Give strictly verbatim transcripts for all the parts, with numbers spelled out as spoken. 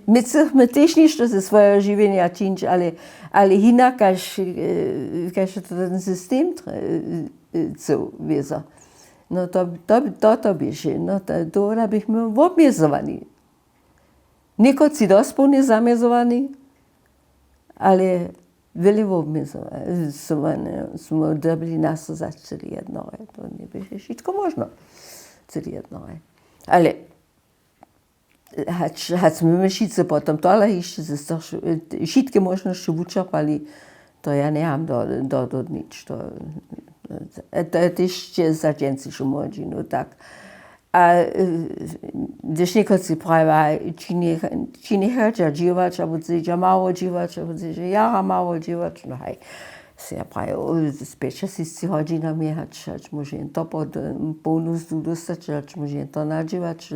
My chcemy tež něšto ze swojeho žiwjenja čińć, ale hinak kaž to ten system chce wězo. No to to běše no, dowola bychmy wobmjezowani. Někotři dospołnje zamjezowani, ale wjele wobmjezowani smy dyrbili naso začeli jednore. To njeběše wšitko móžno. Cyle jednore. Ale hač my wšitcy potom tola hišće wšitke móžnosće wučerpali, to ja njemam dodotnić. To je tež za dźensišu młodźinu tak. A hdyž někotři praja, ći njechadźa dźěłać abo chcedźa mało dźěłać abo chcedźa jara mało dźěłać, no haj, sej ja praja z pjećašěsći hodźinami hač móže jen to połnu mzdu dóstać, hač móže jen to nadźěłać,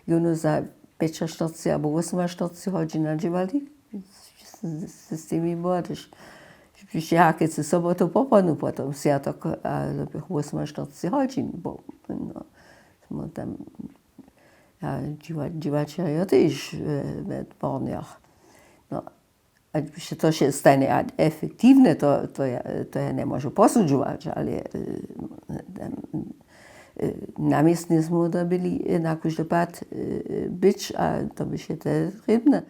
jónu za pjećaštyrceći abo wosomaštyrceći hodźin nadźěłali. Z tymi była tež, ja kec sobotu popołdnju potom swjatok, a doběch wosomaštyrceći hodźin bo, no, smy tam, ja dźěłaćerjo tež we dwornjach. No, a to stajnje efektiwnje, to ja njemóžu posudźować, ale na městnje smy dyrbili na kóždy pad być a to běše te trěbne.